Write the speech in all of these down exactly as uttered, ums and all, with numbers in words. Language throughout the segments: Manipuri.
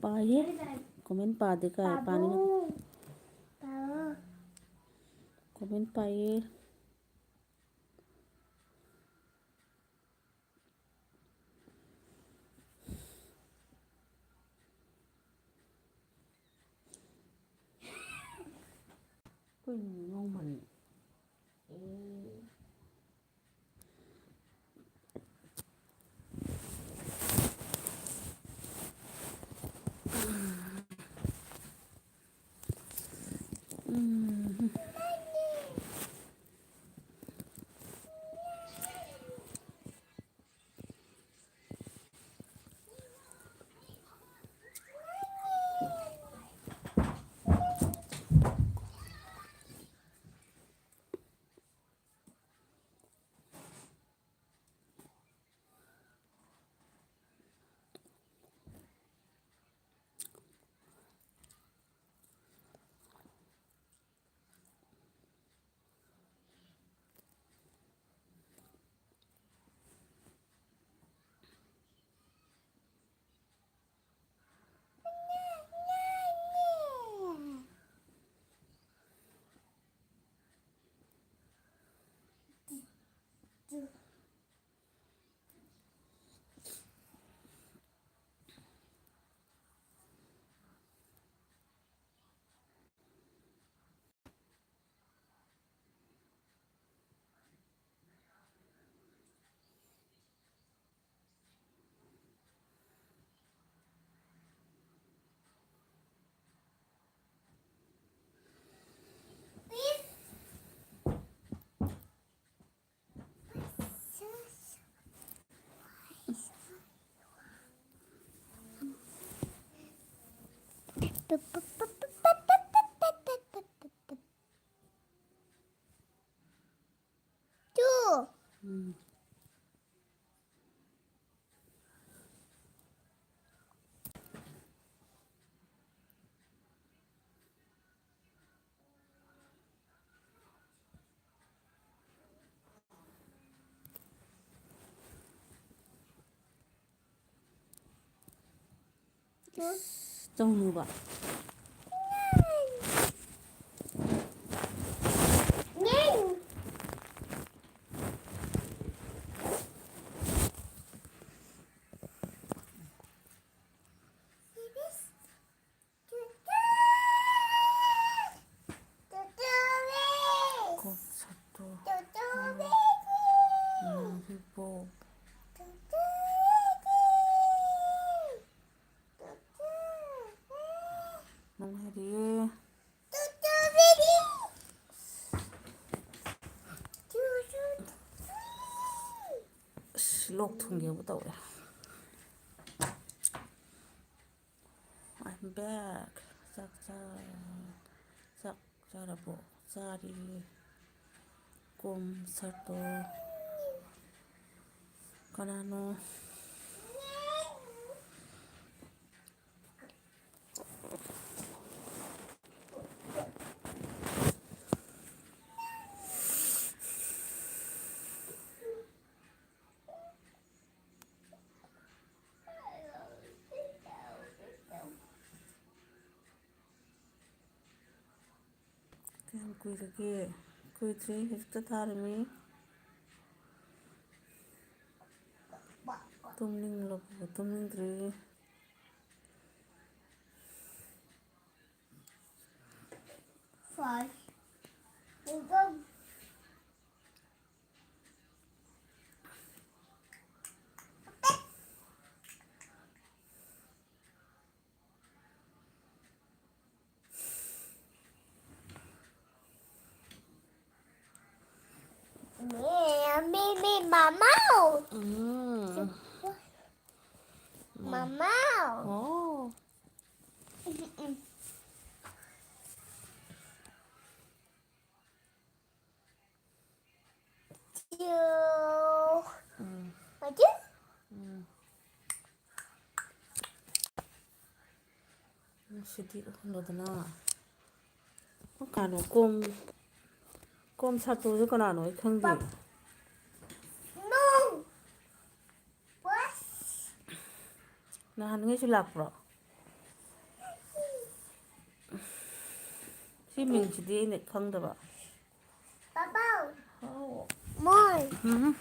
ꯄꯥꯏꯌꯦ꯫ ꯀꯣꯃꯦꯟ ꯄꯥꯗꯦ ꯀꯥꯏ ꯄꯥꯅꯤꯡꯉꯥꯏ꯫ ꯀꯣꯃꯦꯟ ꯄꯥꯏꯌꯦ꯫ ꯀꯩꯅꯣ ꯉꯥꯎꯃꯟ-, ꯑꯦ꯫ ꯎꯝ꯫ ꯎꯝ꯫ ꯆꯧꯅꯨꯕ꯫ ꯀꯣꯟꯁꯔꯠꯇꯣ꯫ ꯉꯥꯒꯤꯕꯣꯛ꯫ ꯅꯨꯡꯉꯥꯏꯔꯤꯌꯦ꯫ ꯑꯁ, ꯂꯣꯛ ꯊꯨꯡꯒꯦꯕꯨ ꯇꯧꯔꯦ꯫ I'm back. ꯆꯥꯛ ꯆꯥ-, ꯆꯥꯛ ꯆꯥꯔꯕꯣ? ꯆꯥꯔꯤ꯫ ꯀꯣꯟꯁꯔꯠꯇꯣ꯫ ꯀꯅꯥꯅꯣ? ꯀꯌꯥꯝ ꯀꯨꯏꯔꯒꯦ? ꯀꯨꯏꯗ꯭ꯔꯤ, ꯍꯧꯖꯤꯛꯇ ꯊꯥꯔꯤꯃꯤ꯫ ꯇꯨꯝꯅꯤꯡꯂꯕꯣ? ꯇꯨꯝꯅꯤꯡꯗ꯭ꯔꯤ꯫ ꯃꯤ, ꯃꯤ, ꯃꯤ, ꯃꯃꯥꯎ꯫ ꯎꯝ꯫ ꯃꯃꯥꯎ꯫ ꯑꯣ꯫ ꯎꯝ, ꯎꯝ꯫ ꯆꯤꯌꯨ꯫ ꯎꯝ꯫ ꯃꯗꯨ? ꯎꯝ꯫ ꯁꯤꯗꯤ ꯎꯍꯜꯂꯣꯗꯅ꯫ ꯀꯅꯥꯅꯣ ꯀꯣꯝ-, ꯀꯣꯟꯁꯔꯠꯇꯨꯁꯨ ꯀꯅꯥꯅꯣ ꯑꯩ ꯈꯪꯗꯦ꯫ ꯅꯣ꯫ ꯅꯍꯥꯟꯉꯩꯁꯨ ꯂꯥꯛꯄ꯭ꯔꯣ? ꯃꯤꯡꯁꯤꯗꯤ ꯑꯩꯅ ꯈꯪꯗꯕ꯫ ꯄꯥꯄꯥꯎ꯫ ꯍꯥꯎ꯫ ꯃꯣꯏ꯫ ꯎꯝ꯫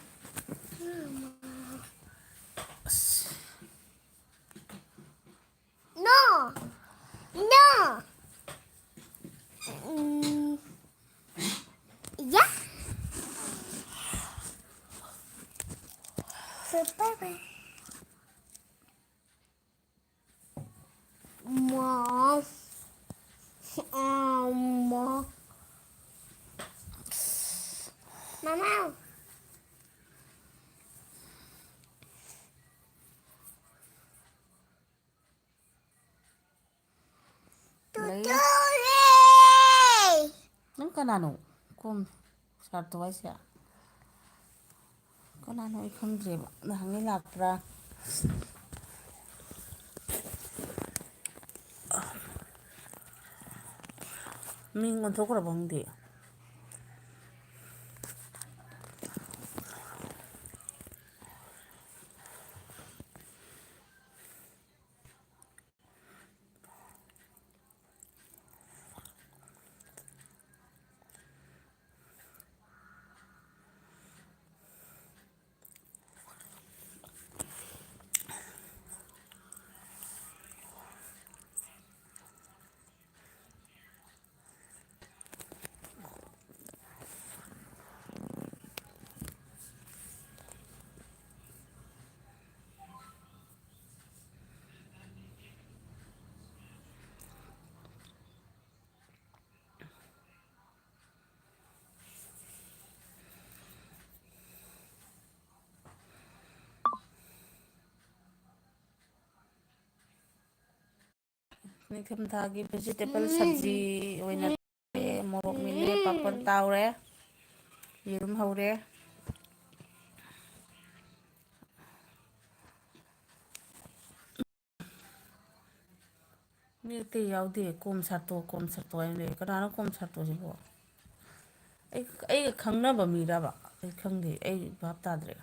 ꯑꯁ꯫ No. No. ꯎꯝ꯫ ꯌꯥ꯫ ꯄꯥꯄꯥ꯫ ꯃꯥ꯫ ꯑꯃ꯫ ꯃꯃꯥ꯫ ꯂꯩ꯫ ꯇꯨꯇꯨꯔꯦ꯫ ꯅꯪ ꯀꯅꯥꯅꯣ? ꯀꯣꯝ ꯁꯥꯔꯇꯣ ꯍꯥꯏꯁꯦ? ꯀꯅꯥꯅꯣ ꯑꯩ ꯈꯪꯗ꯭ꯔꯦꯕ꯫ ꯅꯍꯥꯟꯉꯩ ꯂꯥꯛꯄ꯭ꯔꯥ? ꯃꯤꯡ ꯑꯣꯟꯊꯣꯛꯈ꯭ꯔꯕ ꯈꯪꯗꯦ꯫ ꯅꯤꯡꯊꯝꯊꯥꯒꯤ vegetable ꯁꯕꯖꯤ ꯑꯣꯏꯅ ꯇꯧꯔꯦ꯫ ꯃꯣꯔꯣꯛ ꯃꯦꯠꯂꯦ, ꯄꯥꯐꯣꯔ ꯇꯥꯎꯔꯦ, ꯌꯦꯔꯨꯝ ꯍꯧꯔꯦ꯫ ꯃꯤ ꯑꯇꯩ ꯌꯥꯎꯗꯦ꯫ ꯀꯣꯝ ꯁꯥꯇꯣ, ꯀꯣꯝ ꯁꯥꯇꯣ ꯍꯥꯏꯅ ꯂꯩ꯫ ꯀꯅꯥꯅꯣ ꯀꯣꯝ ꯁꯥꯇꯣꯁꯤꯕꯣ? ꯑꯩ, ꯑꯩꯒ ꯈꯪꯅꯕ ꯃꯤꯔꯕ? ꯑꯩ ꯈꯪꯗꯦ, ꯑꯩ ꯚꯥꯞ ꯇꯥꯗ꯭ꯔꯦ꯫